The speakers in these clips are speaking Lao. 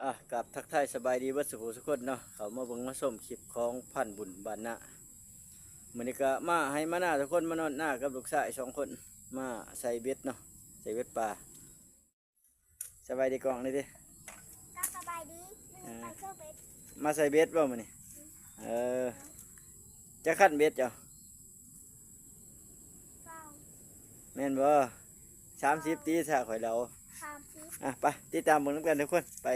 ອ່ະ ກາບທັກທາຍສະບາຍດີເບິດສູ່ຜູ້ສູ່ຄົນເນາະ ເຂົ້າມາເບິ່ງມາຊົມຄລິບຂອງພານບຸນບ້ານນາ. ມື້ນີ້ກໍມາໄຮ່ມານາທຸກຄົນ ມານອນນາກັບລູກຊາຍສອງຄົນ ມາໃສ່ເບັດເນາະ ໃສ່ເບັດປາ. ສະບາຍດີກ້ອງນີ້ຕິ ກໍສະບາຍດີ ມື້ນີ້ ເອີ ໄປເຊີເບັດ ມາໃສ່ເບັດບໍ່ມື້ນີ້? ເອີ ຈັກຄັນເບັດເຈົ້າ? ສອງ ແມ່ນບໍ່? ສາມສິບຕິ ຖ້າຂ້ອຍເດົາ ສາມສິບ ອ່ະ ໄປຕິດຕາມເບິ່ງນຳກັນທຸກຄົນ ໄປ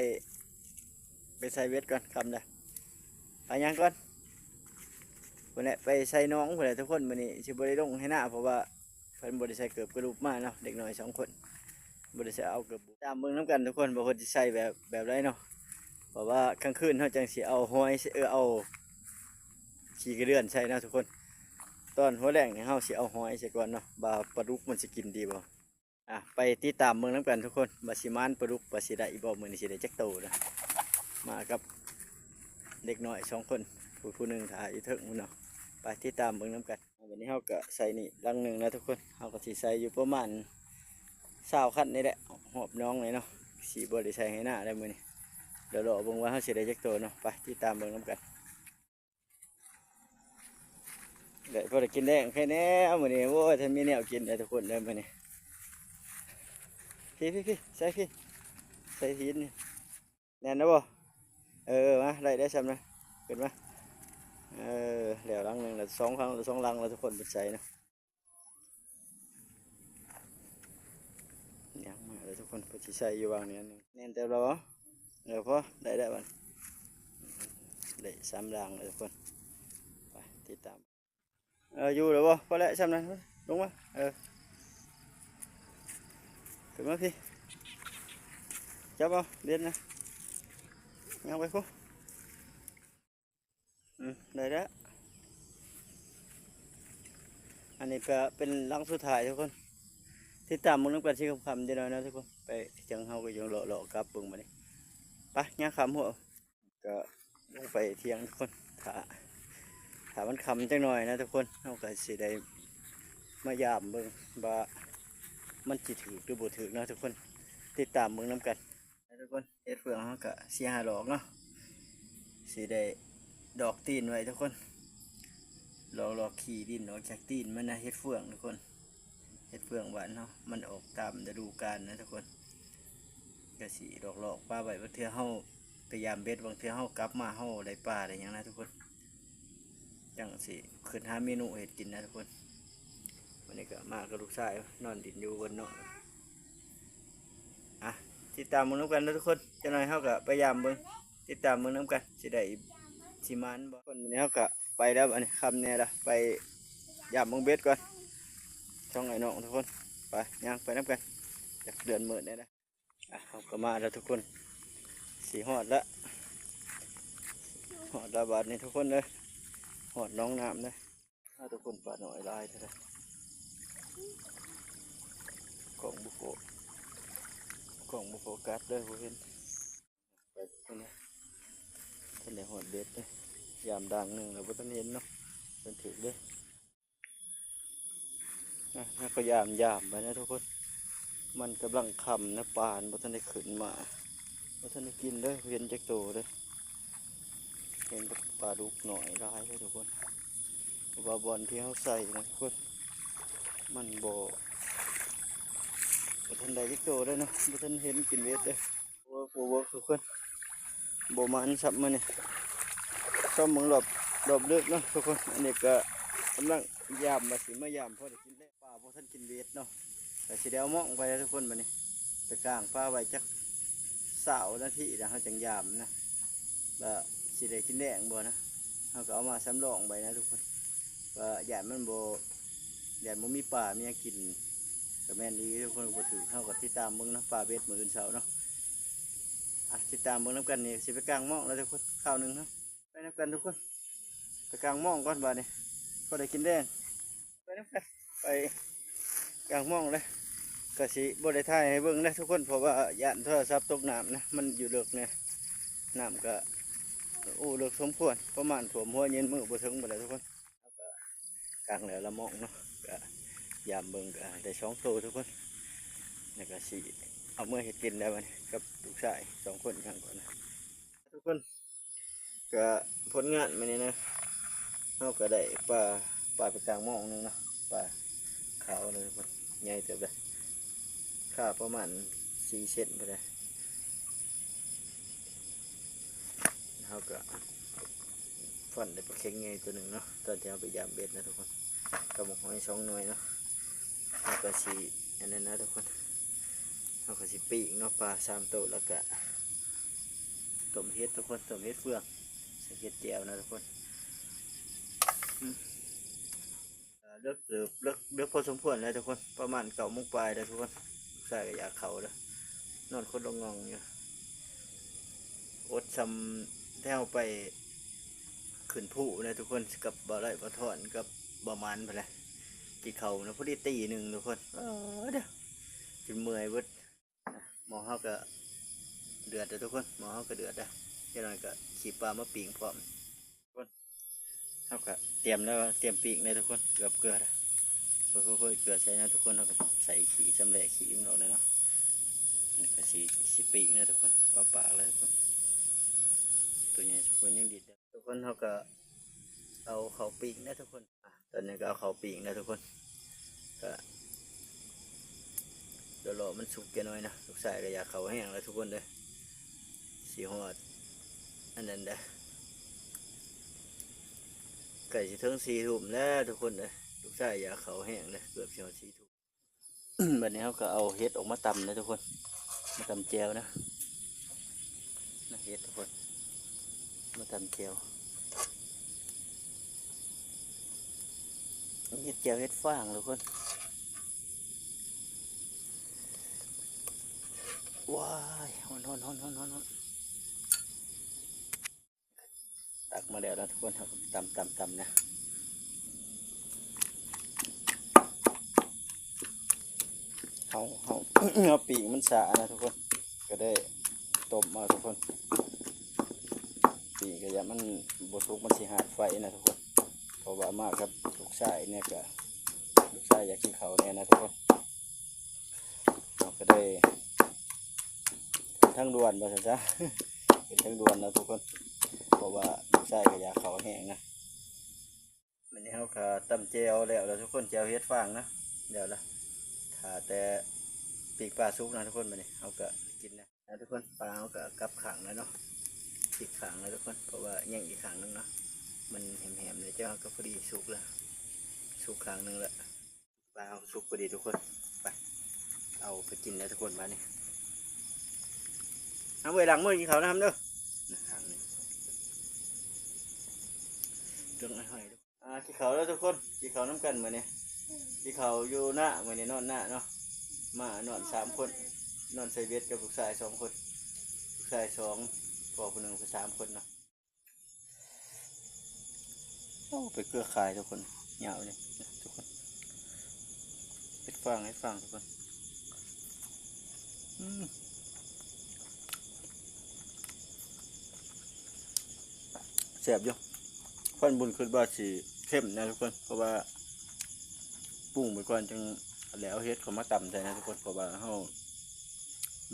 ໄປໃສ່ເບັດກ່ອນ ຄ່ຳແລ້ວ ໄປຍ່າງກ່ອນ ພຸ້ນແຫຼະ ໄປໃສ່ໜອງພຸ້ນແຫຼະທຸກຄົນ. ມື້ນີ້ຊິບໍ່ໄດ້ລົງໄຮ່ນາ ເພາະວ່າເພິ່ນບໍ່ໄດ້ໃສ່ເກີບກະດຸບມາເນາະ ເດັກນ້ອຍສອງຄົນ ບໍ່ໄດ້ໃສ່ເອົາເກີບ. ຕາມເບິ່ງນຳກັນທຸກຄົນ ວ່າເພິ່ນຊິໃສ່ແບບ ແບບໃດເນາະ ເພາະວ່າກາງຄືນເຮົາຈັ່ງຊິເອົາຫອຍ ເອີ ເອົາຂີ້ກະເດືອນໃສ່ເນາະທຸກຄົນ. ຕອນຫົວແລງນີ້ເຮົາຊິເອົາຫອຍໃສ່ກ່ອນເນາະ ວ່າປາດຸກມັນຊິກິນດີບໍ່. ອ່ະ ໄປຕິດຕາມເບິ່ງນຳກັນທຸກຄົນ ວ່າຊິໝານປາດຸກ ວ່າຊິໄດ້ອີກບໍ່ ມື້ນີ້ຊິໄດ້ຈັກໂຕນະ. ມາກັບເດັກນ້ອຍສອງຄົນ ຜູ້ ຜູ້ໜຶ່ງຖ້າຢູ່ເທິງພຸ້ນເນາະ ໄປຕິດຕາມເບິ່ງນຳກັນ. ບາດນີ້ເຮົາກໍໃສ່ນີ້ຫຼັງໜຶ່ງນະທຸກຄົນ ເຮົາກໍຊິໃສ່ຢູ່ປະມານຊາວຄັນນີ້ແຫຼະ ຮອບໜອງນີ້ເນາະ ຊິບໍ່ໄດ້ໃສ່ໄຮ່ນາແລ້ວມື້ນີ້. ດຽວລໍເບິ່ງວ່າເຮົາຊິໄດ້ຈັກໂຕເນາະ ໄປຕິດຕາມເບິ່ງນຳກັນ. ໄດ້ພໍໄດ້ກິນແລງ ໃຄແດ່ມື້ນີ້ ໂອ້ຍ ທັນມີແນວກິນເດີທຸກຄົນເດີມື້ນີ້. ພີ້ໆໆ ໃສ່ພີ້ ໃສ່ຫີນນີ້ ແໜ້ນແລ້ວບໍ່? ເອີ ມາ ໄດ້ ໄດ້ຊ່ຳນະ ຂຶ້ນມາ. ເອີ ແລ້ວຫຼັງໜຶ່ງລະ ສອງຫຼັງລະ ສອງຫຼັງລະທຸກຄົນ ເປັນໃສນະ. ຍັງມາເດີທຸກຄົນ ເພິ່ນຊິໃສ່ຢູ່ຫວ່າງນີ້ອັນໜຶ່ງ ແໜ້ນແຕ່ລະບໍ່? ເອີ ພໍ ໄດ້ແລ້ວບັດ ໄດ້ສາມຫຼັງແລ້ວທຸກຄົນ ໄປຕິດຕາມ. ເອີ ຢູ່ແລ້ວບໍ່? ພໍແລ້ວຊ່ຳນັ້ນ ລົງມາ ເອີ ຂຶ້ນມາພີ້ ຈັບເອົາເບັດນະ ຍ່າງໄປພຸ້ນ. ອືມ ໄດ້ແລ້ວ ອັນນີ້ກໍເປັນຫຼັງສຸດທ້າຍທຸກຄົນ ຕິດຕາມເບິ່ງນຳກັນ ຊິຄ່ຳໆ ຈັກໜ້ອຍເນາະທຸກຄົນ ໄປ ຈັ່ງເຮົາກໍຍັງເລາະໆກັບເບິ່ງບັດນີ້ ໄປ ຍ່າງຂ້າມຫົວ ກໍລົງໄປຖຽງທຸກຄົນ ຖ້າ ຖ້າມັນຄ່ຳຈັກໜ້ອຍນະທຸກຄົນ ເຮົາກໍຊິໄດ້ມາຢາມເບິ່ງວ່າມັນຊິຖືກຫຼືບໍ່ຖືກເນາະທຸກຄົນ ຕິດຕາມເບິ່ງນຳກັນ. ທຸກຄົນ ເຫັດເຟືອງເຮົາກະສີ່ຫ້າດອກເນາະ ຊິໄດ້ດອກຕີນໄວ້ທຸກຄົນ ລອກໆຂີ້ດິນອອກຈາກຕີນມັນນະ ເຫັດເຟືອງທຸກຄົນ ເຫັດເຟືອງບ້ານເຮົາ ມັນອອກຕາມລະດູການນະທຸກຄົນ ກະຊິລອກໆປະໄວ້ ບາງເທື່ອເຮົາໄປຢາມເບັດ ບາງເທື່ອເຮົາກັບມາເຮົາໄດ້ປາໄດ້ຫຍັງນະທຸກຄົນ ຈັ່ງຊິຄິດຫາເມນູເຮັດກິນນະທຸກຄົນ. ວັນນີ້ກໍມາກັບລູກຊາຍ ນອນດິນຢູ່ເພິ່ນເນາະ. ອ່ະ ຕິດຕາມເບິ່ງນຳກັນເດີທຸກຄົນ ຈັກໜ້ອຍເຮົາກໍໄປຢາມເບິ່ງ ຕິດຕາມເບິ່ງນຳກັນ ຊິໄດ້ ຊິໝານບໍ່. ຄົນ ມື້ນີ້ເຮົາກໍໄປແລ້ວ ອັນນີ້ຄ່ຳແດ່ລະ ໄປຢາມເບິ່ງເບັດກ່ອນ ສອງອ້າຍນ້ອງທຸກຄົນ ໄປ ຍ່າງໄປນຳກັນ ຢາກເດືອນມືດແດ່ລະ. ອ່ະ ເຮົາກໍມາແລ້ວທຸກຄົນ ຊິຮອດລະ ຮອດລະບາດນີ້ທຸກຄົນເອີຍ ຮອດໜອງນ້ຳເດີ. ອ້າ ທຸກຄົນ ປານ້ອຍຫຼາຍແທ້ໆ ກ້ອງບໍ່ໂຟ ກ້ອງບໍ່ໂຟກັສເດີ ບໍ່ເຫັນ ໄປພຸ້ນນະ ທັນໄດ້ຮອດເບັດເດີ ຢາມດ່າງໜຶ່ງແລ້ວ ບໍ່ທັນເຫັນເນາະ ເພິ່ນຖືກເດີ. ອ່ະ ເຮົາກໍຢາມ ຢາມໄປນະທຸກຄົນ ມັນກຳລັງຄ່ຳນະ ປາມັນບໍ່ທັນໄດ້ຂຶ້ນມາ ບໍ່ທັນໄດ້ກິນເດີ ເຫັນຈັກໂຕເດີ ເຫັນແຕ່ປາດຸກນ້ອຍຫຼາຍເດີທຸກຄົນ ເພາະວ່າບ່ອນທີ່ເຮົາໃສ່ນະທຸກຄົນ ມັນບໍ່ ບໍ່ທັນໄດ້ຈັກໂຕເດີເນາະ ບໍ່ທັນເຫັນກິນເບັດເດີ. ບໍ່ເວີກ ບໍ່ເວີກທຸກຄົນ ບໍ່ໝານຊ້ຳມື້ນີ້ ຊອມເບິ່ງຮອບ ຮອບເລິກເນາະທຸກຄົນ. ອັນນີ້ກໍກຳລັງຢາມ ວ່າຊິມາຢາມພໍໄດ້ກິນແລ້ວ ປາບໍ່ທັນກິນເບັດເນາະ ກໍຊິໄດ້ເອົາມອງໄປແລ້ວທຸກຄົນ. ບັດນີ້ໄປກາງປາໄວ້ຈັກຊາວນາທີ ແລ້ວເຮົາຈັ່ງຢາມນະ ວ່າຊິໄດ້ກິນແລ້ງບໍ່ນະ. ເຮົາກໍເອົາມາສຳລອງໄວ້ນະທຸກຄົນ ວ່າຢ້ານມັນບໍ່ ຢ້ານບໍ່ມີປາມີຫຍັງກິນ ກໍແມ່ນອີ່ຫຼີທຸກຄົນ ບໍ່ຖືກ ເຮົາກໍຕິດຕາມເບິ່ງເນາະ ປາເບັດມື້ອື່ນເຊົ້າເນາະ. ອ່ະ ຕິດຕາມເບິ່ງນຳກັນ ນີ້ຊິໄປກາງມອງແລ້ວທຸກຄົນ ຄາວໜຶ່ງເນາະ ໄປນຳກັນທຸກຄົນ ໄປກາງມອງກ່ອນບາດນີ້ ພໍໄດ້ກິນແລ້ງ ໄປນຳກັນ ໄປກາງມອງເລີຍ. ກໍຊິບໍ່ໄດ້ຖ່າຍໃຫ້ເບິ່ງເດ້ທຸກຄົນ ເພາະວ່າຢ້ານໂທລະສັບຕົກນ້ຳນະ ມັນຢູ່ເລິກແດ່ ນ້ຳກໍ ໂອ້ ເລິກສົມຄວນ ປະມານຖ້ວມຫົວ ຍືນມືບໍ່ເຖິງພຸ້ນແຫຼະທຸກຄົນ. ເຮົາກໍກາງແລ້ວລະມອງເນາະ ກໍຢາມເບິ່ງ ກໍໄດ້ສອງໂຕທຸກຄົນ ແລ້ວກໍຊິເອົາເມືອເຮັດກິນແລ້ວບັດນີ້. ກັບລູກຊາຍສອງຄົນ ຫຍັງກ່ອນນະ ທຸກຄົນ. ກະຜົນງານມື້ນີ້ນະ ເຮົາກະໄດ້ປາ ປາໄປກາງມອງໜຶ່ງເນາະ ປາຂາວເລີຍ ໃຫຍ່ເຕີບເດ້ ຄາປະມານສີ່ເຊັນພຸ້ນແຫຼະ. ເຮົາກະຟັນໄດ້ປາເຂັງໃຫຍ່ໂຕໜຶ່ງເນາະ ຕອນທີ່ເຮົາໄປຢາມເບັດນະທຸກຄົນ ກັບໝາກຫອຍສອງໜ່ວຍເນາະ. ເຮົາກະຊິອັນນັ້ນນະທຸກຄົນ ເຮົາກະຊິປີ້ງເນາະ ປາສາມໂຕ ແລ້ວກະຕົ້ມເຫັດທຸກຄົນ ຕົ້ມເຫັດເຟືອງ ໃສ່ເຫັດແຈ່ວນະທຸກຄົນ. ເລິກເຕີບ ເລິກ ເລິກພໍສົມຄວນແລ້ວທຸກຄົນ ປະມານເກົ້າໂມງປາຍແລ້ວທຸກຄົນ. ລູກຊາຍກະຢາກເຂົ້າແລ້ວ ນອນຄົດລະງ່ອງຢູ່ ອົດຊ່ຳແຕ່ເຮົາໄປຂຶ້ນພູນະທຸກຄົນ ກັບບ່າວໄຫຼ ບ່າວທອນ ກັບບ່າວໝານພຸ້ນແຫຼະ ກິນເຂົ້ານະ ພໍດີຕີໜຶ່ງທຸກຄົນ. ເອີ ເດີ ຈົນເມື່ອຍເບິດ. ໝໍ້ເຮົາກະເດືອດແລ້ວທຸກຄົນ ໝໍ້ເຮົາກະເດືອດແລ້ວ ຈັກໜ້ອຍກະຂີ້ປາມາປີ້ງພ້ອມ. ເຮົາກະຕຽມແລ້ວ ຕຽມປີ້ງແລ້ວທຸກຄົນ ເກືອບເກືອແລ້ວ ຄ່ອຍໆ ເກືອໃສ່ນະທຸກຄົນ. ເຮົາກະໃສ່ຂີ້ຊຳແຫຼະ ຂີ້ມັນອອກແລ້ວເນາະ ມັນກະຊິ ຊິປີ້ງນະທຸກຄົນ ປາປາກແລ້ວທຸກຄົນ. ໂຕໃຫຍ່ສົມຄວນຍັງດິດ ທຸກຄົນ ເຮົາກະເອົາເຂົ້າປີ້ງນະທຸກຄົນ. ອາ ຕອນນີ້ກະເອົາເຂົ້າປີ້ງແລ້ວທຸກຄົນ ກະລໍໆ ມັນສຸກຈັກໜ້ອຍນະ. ລູກຊາຍກະຢາກເຂົ້າແຮງແລ້ວທຸກຄົນເດີ ຊິຮອດອັນນັ້ນເດີ ໃກ້ຊິເຖິງສີ່ທຸ່ມແລ້ວທຸກຄົນເດີ. ລູກຊາຍຢາກເຂົ້າແຮງເດີ ເກືອບຊິຮອດສີ່ທຸ່ມ. ບັດນີ້ເຮົາກະເອົາເຫັດອອກມາຕຳນະທຸກຄົນ ມາຕຳແຈ່ວນະ ນະເຫັດທຸກຄົນ ມາຕຳແຈ່ວ ເຮັດແຈ່ວເຫັດຟາງທຸກຄົນ. ວ້າຍ ຮ້ອນໆໆໆໆ. ຕັກມາແລ້ວນະທຸກຄົນ ເຮົາຕຳໆໆນະ ເຮົາ ເຮົາ ເຮົາປີ້ງມັນຊານະທຸກຄົນ ກະໄດ້ຕົ້ມເອົາທຸກຄົນ. ປີ້ງກະຢ້ານມັນບໍ່ສຸກ ມັນຊິຫາດໄຟນະທຸກຄົນ ເພາະວ່າມາກັບລູກຊາຍນີ້ກະ ລູກຊາຍຢາກກິນເຂົ້າແດ່ນະທຸກຄົນ. ເຮົາກະໄດ້ທາງດ່ວນວ່າຊັ້ນຊະ ເປັນທາງດ່ວນນະທຸກຄົນ ເພາະວ່າລູກຊາຍກະຢາກເຂົ້າແຮງນະ. ມື້ນີ້ເຮົາກະຕຳແຈ່ວແລ້ວລະທຸກຄົນ ແຈ່ວເຫັດຟາງນະ ແລ້ວລະ ຖ້າແຕ່ປີ້ງປາສຸກນະທຸກຄົນ. ບາດນີ້ເຮົາກະກິນນະທຸກຄົນ ປາເຮົາກະກັບຂ້າງແລ້ວເນາະ ພລິກຂ້າງແລ້ວທຸກຄົນ ເພາະວ່າຍັງອີກຂ້າງໜຶ່ງເນາະ ມັນແຫມໆເດ ແຈ່ວເຮົາກະພໍດີສຸກລະ ສຸກຂ້າງໜຶ່ງລະ. ປາເຮົາສຸກພໍດີທຸກຄົນ ໄປ ເອົາໄປກິນແລ້ວທຸກຄົນ. ບາດນີ້ເຮົາໄປລ້າງມືກິນເຂົ້ານະເດີ ຂ້າງໜຶ່ງ ເລື່ອງໄອ້ຫ້ອຍ. ອ່າ ກິນເຂົ້າແລ້ວທຸກຄົນ ກິນເຂົ້ານຳກັນມື້ນີ້ ກິນເຂົ້າຢູ່ນາ ມື້ນີ້ນອນນາເນາະ ມານອນສາມຄົນ ນອນໃສ່ເບັດກັບລູກຊາຍສອງຄົນ ລູກຊາຍສອງ ພໍ່ຜູ້ໜຶ່ງ ເປັນສາມຄົນເນາະ. ໂອ້ ເປັດເກືອຂາຍທຸກຄົນ ຍາວເລີຍທຸກຄົນ ເຫັດຟາງ ເຫັດຟາງທຸກຄົນ. ອືມ ແຊບຢູ່ ຄວານບຸນຄິດວ່າຊິເຄັມນະທຸກຄົນ ເພາະວ່າປຸງໄປກ່ອນ ຈັ່ງແລ້ວເອົາເຫັດເຂົ້າມາຕຳໃສ່ນະທຸກຄົນ ເພາະວ່າເຮົາ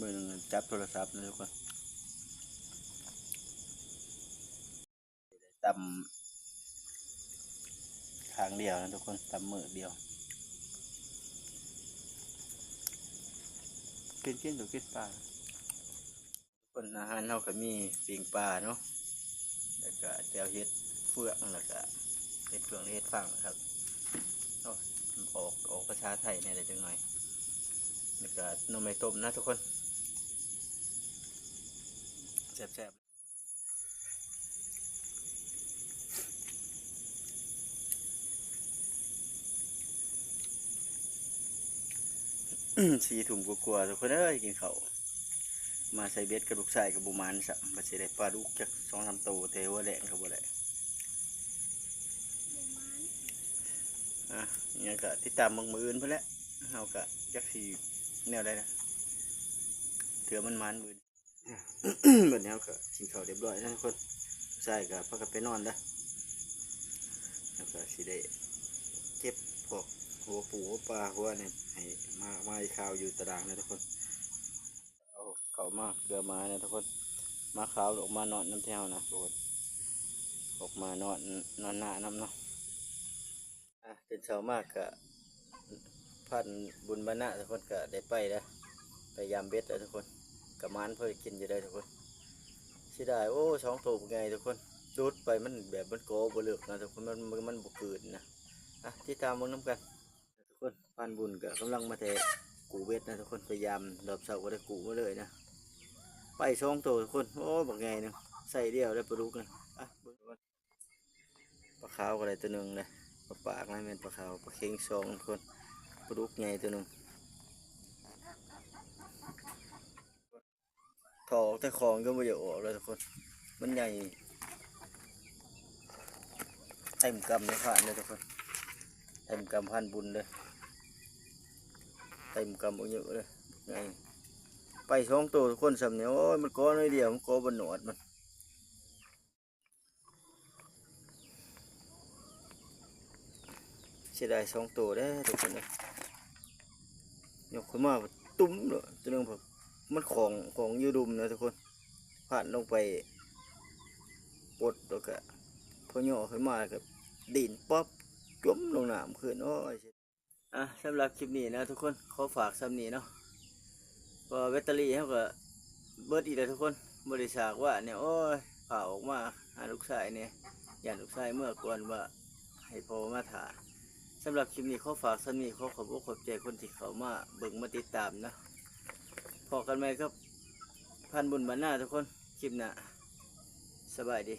ມື້ໜຶ່ງຈັບໂທລະສັບນະທຸກຄົນ. ຕຳຄັ້ງດຽວນະທຸກຄົນ ຕຳມື້ດຽວ ກິນ ກິນ ເດີ ກິນປາ. ຄົນ ອາຫານເຮົາກະມີປີ້ງປາເນາະ ແລ້ວກະແຈ່ວເຫັດເຟືອງ ແລ້ວກະເຫັດເຟືອງ ເຫັດຟາງນະຄັບ. ໂອ້ ອອກ ອອກພາສາໄທແດ່ຈັກໜ້ອຍ ແລ້ວກະໜໍ່ໄມ້ຕົ້ມນະທຸກຄົນ ແຊບໆ. ສີ່ທຸ່ມກວ່າໆ ທຸກຄົນເອີຍ ກິນເຂົ້າ ມາໃສ່ເບັດກັບລູກຊາຍກະບໍ່ໝານຊ້ຳ ວ່າຊິໄດ້ປາດຸກຈັກສອງສາມໂຕ ແຕ່ຫົວແລງກະບໍ່ໄດ້. ອ່າ ຫຍັງກະຕິດຕາມເບິ່ງມື້ອື່ນພຸ້ນແຫຼະ ເຮົາກະຈັກຊິແນວໃດນະ ເທື່ອມັນໝານມື້ອື່ນ. ບາດນີ້ເຮົາກະກິນເຂົ້າຮຽບຮ້ອຍແລ້ວທຸກຄົນ ລູກຊາຍກະພາກັນໄປນອນລະ ແລ້ວກະຊິໄດ້ເກັບພວກຫົວປູຫົວປາຫົວຫຍັງໃຫ້ມາ ມາຂາວຢູ່ຕາດາງນະທຸກຄົນ. ເອົາ ເຂົ້າມາເກືອໝານະທຸກຄົນ. ໝາຂາວອອກມານອນນຳແຖວນະທຸກຄົນ ອອກມານອນ ນອນໜ້ານຳເນາະ. ອ່ະ ຕື່ນເຊົ້າມາກະພັນບຸນມານະທຸກຄົນ ກະໄດ້ໄປແລ້ວ ໄປຢາມເບັດແລ້ວທຸກຄົນ. ກະໝານພໍໄດ້ກິນຢູ່ເດ້ທຸກຄົນ. ເສຍດາຍ ໂອ້ ສອງໂຕບັກໃຫຍ່ທຸກຄົນ. ດຸດໄປ ມັນແບບມັນກໍບໍ່ເລິກນະທຸກຄົນ ມັນ ມັນ ມັນບໍ່ກືນນະ. ອ່ະ ຕິດຕາມເບິ່ງນຳກັນ. ທຸກຄົນ ພານບຸນກໍກຳລັງມາແຕ່ກູ້ເບັດນະທຸກຄົນ. ໄປຢາມຮອບເຊົ້າກໍໄດ້ກູ້ມາເລີຍນະ. ໄປສອງໂຕທຸກຄົນ. ໂອ້ ບັກໃຫຍ່ໜຶ່ງ ໄຊດຽວໄດ້ປາດຸກນະ. ອ່ະ ເບິ່ງກ່ອນ ປາຂາວກໍໄດ້ໂຕໜຶ່ງເດ້. ປາປາກນະ ແມ່ນປາຂາວ. ປາເຂັງສອງທຸກຄົນ. ປາດຸກໃຫຍ່ໂຕໜຶ່ງ. ຖອກອອກແຕ່ຂອງກໍບໍ່ຢາກອອກແລ້ວທຸກຄົນ ມັນໃຫຍ່ ເຕັມກຳໃນພານເດ້ທຸກຄົນ ເຕັມກຳພານບຸນເດ້ ເຕັມກຳບັກໃຫຍ່ເດ້ ໃຫຍ່. ໄປສອງໂຕທຸກຄົນ ສ່ຳນີ້. ໂອ້ຍ ມັນກໍໜ້ອຍດຽວ ມັນກໍບໍ່ໜອດມັນ. ເສຍດາຍສອງໂຕເດ້ທຸກຄົນເອີຍ. ຍົກຂຶ້ນມາຕຸ້ມໂລດ ໂຕໜຶ່ງ ມັນຂອງ ຂອງຢູ່ລຸ່ມນະທຸກຄົນ. ພາດລົງໄປປົດ ແລ້ວກະພໍຍໍຂຶ້ນມາ ແລ້ວກະດິ້ນປັອບ ຈົມລົງນ້ຳຄືນ. ໂອ້ຍ ອ່ະ ສຳລັບຄລິບນີ້ນະທຸກຄົນ ຂໍຝາກສ່ຳນີ້ເນາະ ເພາະວ່າແບັດເຕີຣີເຮົາກໍເບິດອີກແລ້ວທຸກຄົນ. ບໍ່ໄດ້ສາກວາດນີ້ ໂອ້ຍ ພາອອກມາຫາລູກຊາຍແດ່ ຢ້ານລູກຊາຍເມືອກ່ອນ ວ່າໃຫ້ພໍ່ມາຖ້າ. ສຳລັບຄລິບນີ້ຂໍຝາກສ່ຳນີ້ ຂໍຂອບອົກຂອບໃຈຄົນທີ່ເຂົ້າມາເບິ່ງມາຕິດຕາມເນາະ. ພໍ້ກັນໃໝ່ກັບພານບຸນບ້ານນາທຸກຄົນ ຄລິບໜ້າ. ສະບາຍດີ.